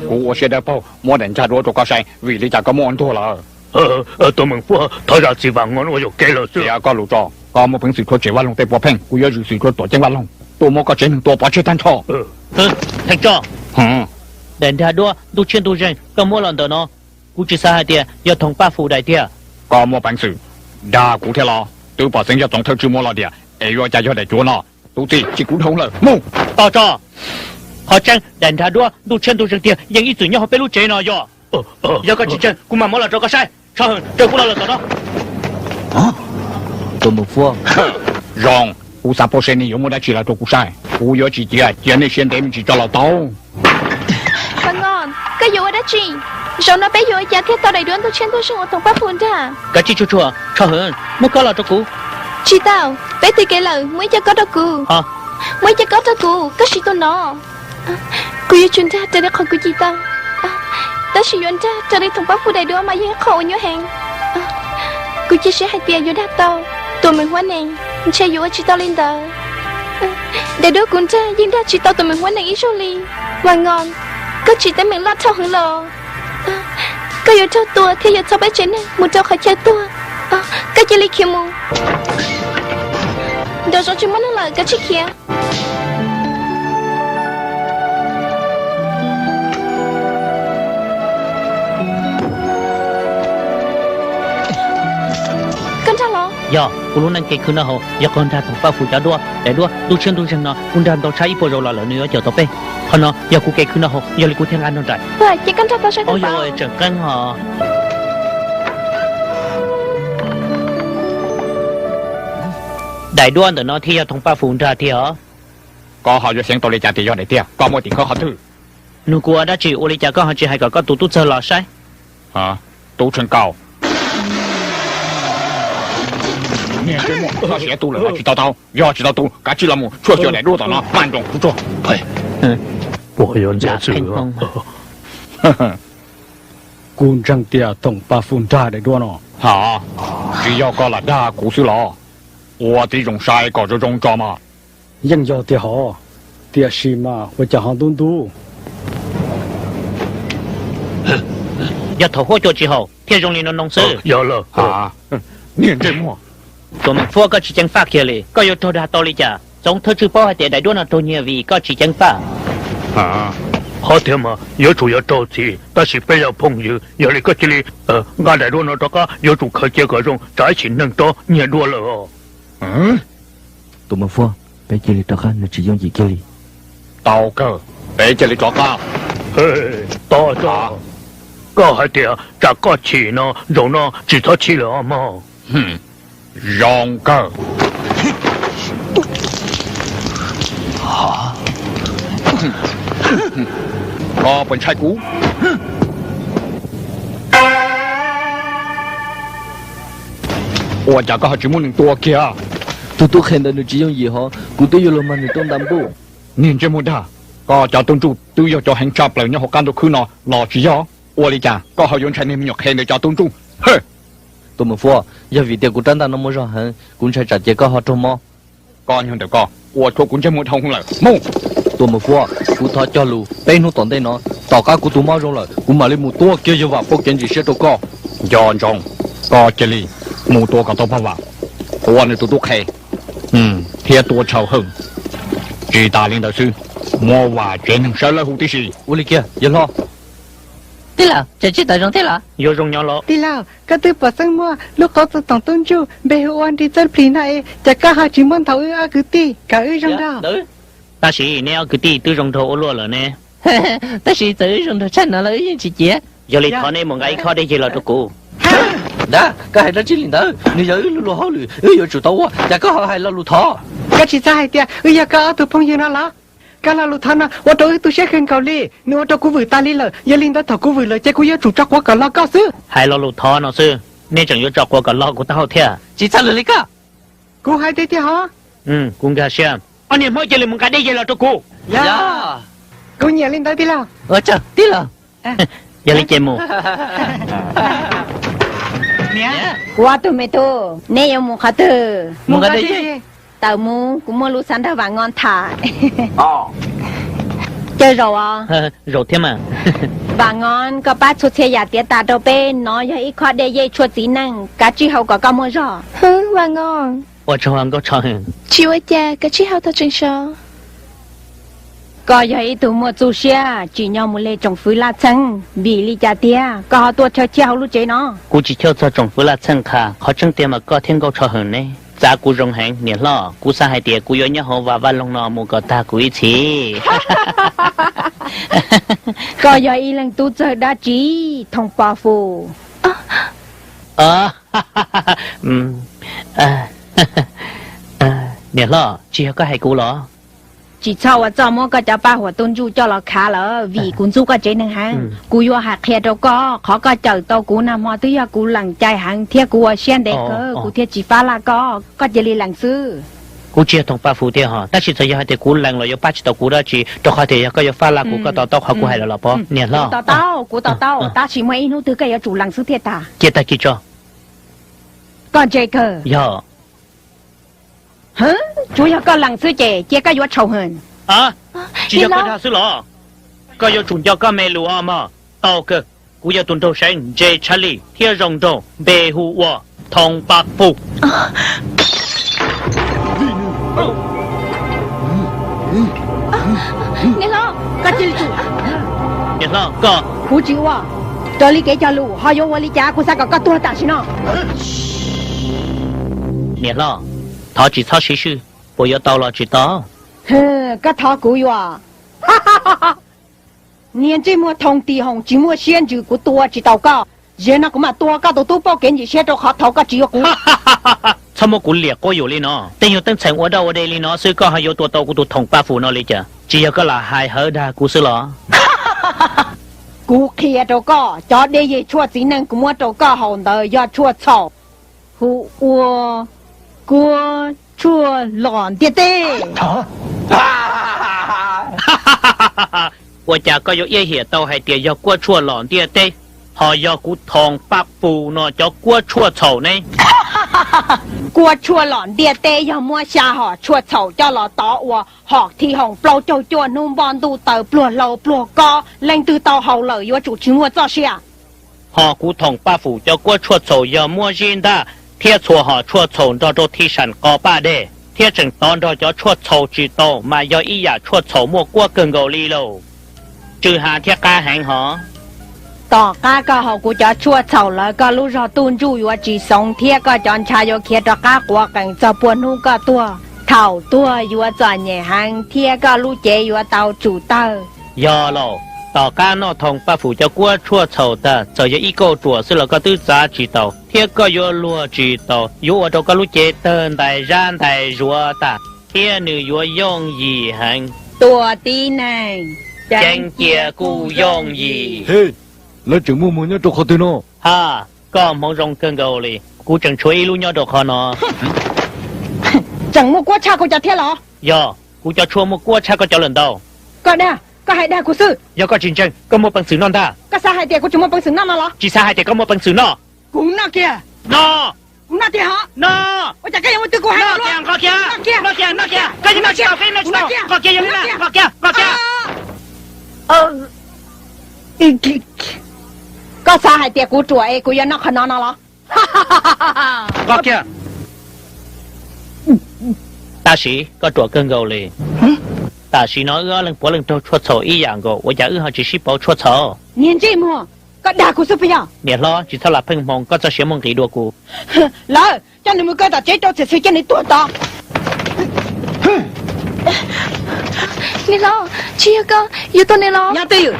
Kuv ua siab dawb paug muab daim ntsaj duab rau koj saib, vim li cas koj muab ua ntuag lawm? Tus Meem Fuab, thov zam txim Vam Ngoo ua yuam kev lawm xwb. Tiav koj lus tso, koj muaj peev xwm rhuav tshem Vaj Loog tej puav pheej, kuv yuav zwm xwm rau tuam ceeb Vaj Loog tuaj muab koj tsev neeg tua pov tseg tag nrho. Theej Tso, daim ntsaj duab ntuj tshiab ntuj zeeg koj muab los ntawm no, kuv tsis xav hais tias yog Thoom Paj Fus daim tiag. Koj muaj peev xwm dag kuv thiab los? Twb pom xeeb zaj txoov thawj tswj muab los tiag, es yuav cas yog daim cuav no? Tus txim, tsis kuv dhau lawm, mus. Tos tso, qhov tseeb daim ntsaj duab ntuj tshiab ntuj zeeg tiag yeej ib txwm nyob hauv peb lub tsev no yog. Yog koj tsis ntseeg, kuv mam muab los rau koj saib. Tso heev, raws kuv los lawm tom no. Tus Meem Fuab, zoo, kuv xav paub seb nej yuav muab dab tsi los rau kuv saib, kuv yuav tsis cia, cia nej siab ntev me ntsis tso los tau. Vam Ngoo, koj yuav ua dab tsi? Zaum no peb yuav ua cas thiaj tau daim duab ntuj tshiab ntuj zeeg uas Thoom Paj Fus dag? Kav tsij tsuag tsuag, Tso heev, muab kob los rau kuv. Tsis tau, peb twb kev lawm, muab ib co kob rau kuv. Muab ib co kob rau kuv, koj siv tus no. Kuv yuav tsum nrag raws li qhov kuv cim tau, tab sis yuav nrag raws li Thoom Paj Fus daim duab mas yog ib qho uas nyuaj heev. Kuv cia siab hais tias yuav dag tau, tuam Meem Huab Nees ntshe yuav ua tsis tau li ntawd. Daim duab kuv nrag yeej nrag tsis tau tuam Meem Huab Nees ib zaug li. Vam Ngoo, koj tsim teeb meem loj dhau heev los. Koj yuav raug tua thiab yuav txhawb peb tsev neeg mus rau qhov chaw tuag. Koj cia li khiav mus. Nraum zoov tsis muaj neeg lawm, kav tsij khiav. Koj nrag los? Yog, kuv lub neej kev khwv noj haus yog qaug nrag Thoom Paj Fus cov duab. Daim duab ntuj tshiab ntuj zeeg no kuv nrag ntau tshaj ib puas zaus los lawm nws yuav cawm tau peb. Qhov no yog kuv kev khwv noj haus, yog li kuv thiaj nqa nrog nraim. Tseem qeeb os. Daim duab ntawm no thiaj yog Thoom Paj Fus nrag tiag os. Koj ho yuav xeev tau li cas tias yog daim tiag? Koj muaj tim khawv qhov twg? Nug kuv ua dab tsi? Ua li cas koj ho tsis hais kom koj tus tub txawg los saib? Tub Tsheej Kaus, koj siav tu lawm los tsis tau tau? Yog tsis tau tu, kav tsij los mus tshuaj xyuas daim duab tom no, maj nroos tsuag tsuag. Kuv ntseeg tias Thoom Paj Fus nrag daim duab no. Ha, tsis yog koj lam dag kuv xwb los? Ua tib zoo saib kom zoo zoo tso mas. Yeej yog tiag hov, tiam sis mas ua cas ho ntub ntub? Yog thaum huab cua tsis haum thiaj zoo li no noo xwb. Yog lawm. Niag ntsej muag, tuam Meem Fuab, koj tsis ceev faj kiag li, koj yuav raug dag tau li cas? Txoov thawj tswj paub hais tias daim duab no raug nyiag vim koj tsis ceev faj. Qhov tiag mas yuav tsum yog raug txim, tab sis peb yog phooj ywg, yog li koj cia li nqa daim duab no rov qab, yuav tsum khaws cia kom zoo, tsam ib sim neeg rov nyiag duab lawm os. Tuam Meem Fuab, peb cia li rov qab, nws tsis yooj yim kiag li. Tau kawg, peb cia li rov qab. Tos, koj hais tias tsam koj chim no, zaum no tsis txhob chim lawm os mog. Zoo kawg. Koj puas ntshai kuv? Ua cas koj ho tsis muab nws tua kiag? Tus tub qhe ntawd nws tsis yooj yim hov, kuv twb yuav luag mag nws rooj nta npuj. Niag ntsej muag dag, koj cov tub ntsuj twb yog cov heev tshaj plaws nyob hauv qab ntuj khwb no los tsis yog? Ua li cas koj ho yuav ntshai niag me nyuam qhe ntawd cov tub ntsuj? Tuam Meem Fuab, yog vim tias kuv rab ntaj no muaj zog heev, kuv ntshai tsam ces koj ho raug mob. Koj nyob ntawm koj ua tshuav kuv ntsej muag dhau lawm, mus. Tuam Meem Fuab, kuv thov cog lus, peb hnub tom ntej no, tom qab kuv tus mob zoo lawm, kuv mam li mus tua kiag yawg Vam Phauj kev ntsim siab rau koj. Nco ntsoov, koj cia li mus tua kom tau pog Vam, tua nws tus tub qhe, thiab tua Tshauj Hawj. Tsis tas li ntawd xwb, muab Vam tsev neeg sawv lawv hu tib si. Ua li kiag yawg hlob. Tij laug, tseem tsis tawm zoo thiab los? Yuav zoo nyob los? Tij laug, koj twb pom xeeb muaj lub qauv txog toom tub ntsuj npe hu ua Nrig Txawj Plig no es, cas koj ho tsis muab nthaum wb ob kwv tij kom wb zoo nraug? Tab sis neb ob kwv tij twb zoo nraug ua luaj lawm ne. Tab sis txawm wb zoo nraug tshaj no los wb yeej tsis ciav. Yog li thov neb mus nqa ib khob dej ceg los rau kuv. Dab, koj hais dab tsi li ntawd? Nws yog wb lu lus hauj lwm, wb yuav tsum tau ua, cas koj ho hais lo lus thov? Koj tsis xav hais tias wb yog koj ob tug phooj ywg no los? Koj lo lus thov no ua rau wb tu siab kawg nkaus li, nws ua rau kuv vwm tas li lawm. Yog li ntawd thaum kuv vwm lawm ces kuv yuav tsum tso quav kom lo koj xwb. Hais lo lus thov no xwb, neb tseem yuav tso quav kom lo kuv taub hau thiab? Tsis txhob lwm li koj. Kuv hais tiag tiag hov. Kuv nkag siab. Ob niag Hmoob, cia li mus nqa dej ceg los rau kuv. Kuv nyiam li ntawd tij laug. Ua tsaug tij laug. Yog li ces mus. Kuv ob tug me tub, neb yuav mus qhov twg? Mus nqa dej. Tawm mus, kuv muaj lus xav nrog Vam Ngoo tham. Caw zaum os. Zaum thiab mas. Vam Ngos, koj pab txhua txhia yam tiav tas rau peb, nov yog ib khob dej yej tshuaj txiv neej, kav tsij haus kom koj muaj zog. Hwb, Vam Ngos. Ua tsaug Nkauj Tsho Hwm. Tsis ua cas, kav tsij haus tau tseem sov. Koj yog ib tug muaj txuj siab tsim nyog mus li tsoom fwv Laj Txheej, vim li cas tiag koj ho tuaj chaw chiaj hauv lub tsev no? Kuv tsis chaw txog tsoom fwv Laj Txheej qha, qhov tseeb tiag mas koj thiab Nkauj Tsho Hwm ne txav kuv zoo heev niam hlob. Kuv xav hais tias kuv yuav nyob hauv vaj vaj loog no mus kom tag kuv ib txhis. Koj yog ib leeg tub txawg dab tsi, Thoom Pov Fus? Niam hlob, tsis yog koj hais kuv los? Tsis txhob ua txuj muab koj cov paj huam tu ntsuj coj los khav lawm, vim kuv ntxub koj tsev neeg heev. Kuv yuav hais qhia rau koj, qhov koj cawm tau kuv nag hmo twb yog kuv lees cai heev thiab kuv ua siab ntev kawg kuv thiaj tsis fab laj koj, koj cia li lees xwb. Kuv tsis yog Thoom Paj Fus tiag hos, tab sis txawm yog hais tias kuv lees los yuav pab tsis tau kuv dab tsi, rau qhov tias yog koj yuav fab laj kuv, koj to taub qhov kuv hais lawm los pov niam hlob? To taub, kuv to taub, tab sis muaj ib hnub twg koj yuav tsum lees xwb thiaj tag. Cia tag kis tso. Koj ntse kawg. Yog. Tsuav yog koj lees xwb ces cia koj yuav tshau heev. Tsis yog koj dag xwb los? Koj yuav tsum nco koj me lus os mog. Tau kawg, kuv yog tus nraug saib ntse tshaj lij thiab zoo nraug, npe hu ua Thoom Paj Fus. Niam hlob, koj. Kuv tsis ua raws li kev cog lus, ho yuav ua li cas? Kuv xav kom koj tuag tam sim no. Niam hlob, thov tsis txhob siv swj, puas yuav tau los tsis tau? Koj thov kuv yuav. Niag ntsej muag Thoom Tis Hoom tsis muaj siab ntsws, kuv tua tsis tau koj. Zaum no kuv mam tua koj tus tub pauj kev ntsim siab rau qhov thaum koj tsis yuav kuv. Txhob muab kuv liam quab yuam li no. Tej nyuag teeb txheem ua dab ua de li no xwb koj ho yuav tua tau kuv tus Thoom Paj Fus no li cas? Tsis yog koj lam hais hawv dag kuv xwb los? Kuv qhia rau koj, cov dej yej tshuaj txiv neej kuv muab rau koj haus ntawd yog tshuaj txhaum, hu ua kuab tshuaj lom ntiaj teb. Ua cas koj yuav iab hiam tau hais tias yog kuab tshuaj lom ntiaj teb, ho yog kuv Thoom Paj Fus no cov kuab tshuaj txhaum ne? Kuab tshuaj lom ntiaj teb yog muab xya hom tshuaj txhaum coj los tov ua hom Thij Hoom plaub caug cuaj hnub npoj ntuj taws pluag hlau pluag kob, leej twg tau haus lawm yuav tsum tsis muaj txoj sia. Ho kuv Thoom Paj Fus cov kuab tshuaj txhaum yog muab zib ntaj thiab txhua hom tshuaj txhaum nrog rau Thij Sam qos paj dej, thiab tseem tov nrog cov tshuaj txhaum tsis tau mas yog ib yam tshuaj txhaum muaj kuab kawg nkaus li lauj. Tsw ha thiab qab heev hov. Tom qab koj haus kuv cov tshuaj txhaum lawm koj lub zog Tuj Ntsuj yuav tsis xoov thiab koj cov ntshav yuav khiav rov qab quav qees txog puag hnub koj tuag. Thaum tuag yuav txom nyem heev thiab koj lub cev yuav tau tsum tawg. Yog lauj, tom qab noj Thoom Paj Fus cov kuab tshuaj txhaum tag, txawm yog ib kauj ruam xwb los koj twb txav tsis tau thiab koj yuav luag tsis tau, yuav ua rau koj lub cev tawg ntais zab ntais zuav tag thiab nws yuav yooj yim heev. Tuam tib neeg, ceev cia kuj yooj yim. Lawv tseem muaj muag nyob rau qhov twg no? Ha, koj hmoov zoo kawg nkaus li, kuv tseem tshuav ib lub nyob rau qhov no. Tseem muaj kuab tshaj kuv cov thiab los? Yog, kuv cov tshuaj muaj kuab tshaj koj cov lawm ntau. Koj dag, koj hais dag kuv xwb. Yog koj tsis ntseeg, koj muaj peev xwm noj ntag. Koj xav hais tias kuv tsis muaj peev xwm noj no los? Tsis xav hais tias koj muaj peev xwm noj. Kuv noj kiag. No. Kuv noj tiag hos. No. Ua cas koj yuav muab twb kuv hais no? Nqos kiag, nqos kiag, nqos kiag, koj yeej noj tsis tau, koj yeej noj tsis tau. Nqos kiag, yog li na, nqos kiag, nqos kiag. Koj xav hais tias kuv ruam es kuv yuav noj qhov no no los? Nqos kiag. Tam sim koj ruam kawg nkaus li. Tam sim no wb ob leeg puav leej raug tshuaj txhaum ib yam nkaus, ua cas wb ho tsis sib pauv tshuaj txhaum? Niag ntsej muag, koj dag kuv xwb puas yog? Niam hlob, tsis txhob lam pheej hmoo, koj txoj sia muaj nqis dua kuv. Lawv coj nws mus kaw tom tsev rau txim txhua coj nws tuag tod. Niam hlob, tsis yog koj yuav tua nws los? Nyob twj ywm,